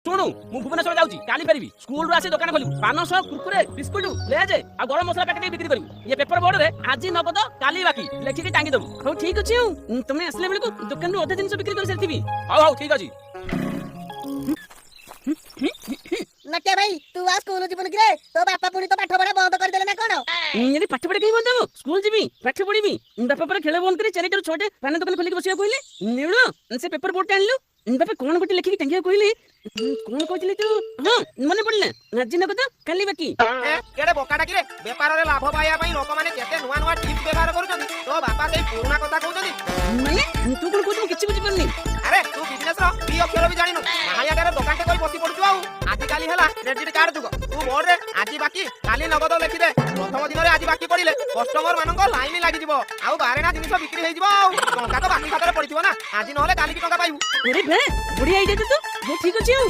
ଶୁଣୁ, ମୁଁ ଭୁବନେଶ୍ୱର ଯାଉଛି, କାଲି ଫେରିବି। ସ୍କୁଲରୁ ଆସି ଦୋକାନ ଖୋଲିବୁ। ପାନ ସହ କୁରକୁରେ, ବିସ୍କୁଟ, ଲେଜ ଆଉ ଗରମ ମସଲା ପ୍ୟାକେଟ ବିକ୍ରି କରିବୁ। ଇଏ ପେପର ବୋର୍ଡରେ "ଆଜି ନଗଦ କାଲି ବାକି" ଲେଖିକି ଟାଙ୍ଗି ଦବୁ। ହଉ, ଠିକ ଅଛି। ଆଉ ତମେ ଆସିଲା ବେଳକୁ ଦୋକାନରୁ ଅଧେ ଜିନିଷ ବିକ୍ରି କରି ସାରିଥିବି। ହଉ ହଉ, ଠିକ ଅଛି। ନଟିଆ ଭାଇ, ତୁ ଆଉ ସ୍କୁଲ ଯିବୁନି କିରେ? ତୋ ବାପା ପୁଣି ତୋ ପାଠ ପଢା ବନ୍ଦ କରିଦେଲେ ନା କଣ? ଏଠି ପାଠ ପଢା କାହିଁ ବନ୍ଦ ହବ? ସ୍କୁଲ ଯିବି, ପାଠ ପଢିବି। ବାପା ପରେ ଖେଳ ବନ୍ଦ କରି 4ଟାରୁ 6ଟା ପାନ ଦୋକାନ ଖୋଲିକି ବସିବାକୁ କହିଲେ। ନେଉଳ, ସେ ପେପର ବୋର୍ଡଟା ଆଣିଲୁ। ବାପା କଣ ଗୋଟେ ଲେଖିକି ଟାଙ୍ଗିବାକୁ କହିଲେ? କଣ କହିଥିଲେ ତୁ? ହଁ, ମନେ ପଡିଲା, "ଆଜି ନଗଦ କାଲି ବାକି"। ଏ, କେଡେ ବୋକାଟା କିରେ? ବେପାରରେ ଲାଭ ପାଇବା ପାଇଁ ଲୋକମାନେ କେତେ ନୂଆ ନୂଆ ଟିପ୍ସ ବ୍ୟବହାର କରୁଛନ୍ତି, ତୋ ବାପା ସେଇ ପୁରୁଣା କଥା କହୁଛନ୍ତି। ମାନେ ତୁ କଣ କହୁଛୁ? ମୁଁ କିଛି ବୁଝିପାରୁନି। ଆରେ, ତୁ ବିଜନେସ ର ବି ଅକ୍ଷର ବି ଜାଣିନୁ, ମାହାଳିଆଟାରେ ଦୋକାନଟେ କରି ବସି ପଡୁଛୁ। ଆଉ ଆଜିକାଲି ହେଲା କ୍ରେଡିଟ କାର୍ଡ ଯୁଗ। ତୁ ବୋର୍ଡରେ "ଆଜି ବାକି କାଲି ନଗଦ" ଲେଖିଦେ। ପ୍ରଥମ ଦିନରେ ଆଜି ବାକି ପଡିଲେ କଷ୍ଟମର ମାନଙ୍କ ଲାଇନ ଲାଗିଯିବ ଆଉ ବାରେଣା ଜିନିଷ ବିକ୍ରି ହେଇଯିବ। ଆଉ ଟଙ୍କା ତ ବାକି ଖାତାରେ ପଡିଥିବ ନା, ଆଜି ନହେଲେ କାଲିକି ଟଙ୍କା ପାଇବୁ। ଆରେ ଭେ, ବଢିଆ ଆଇଡିଆ ତ। ହଉ, ଠିକ ଅଛି ଆଉ।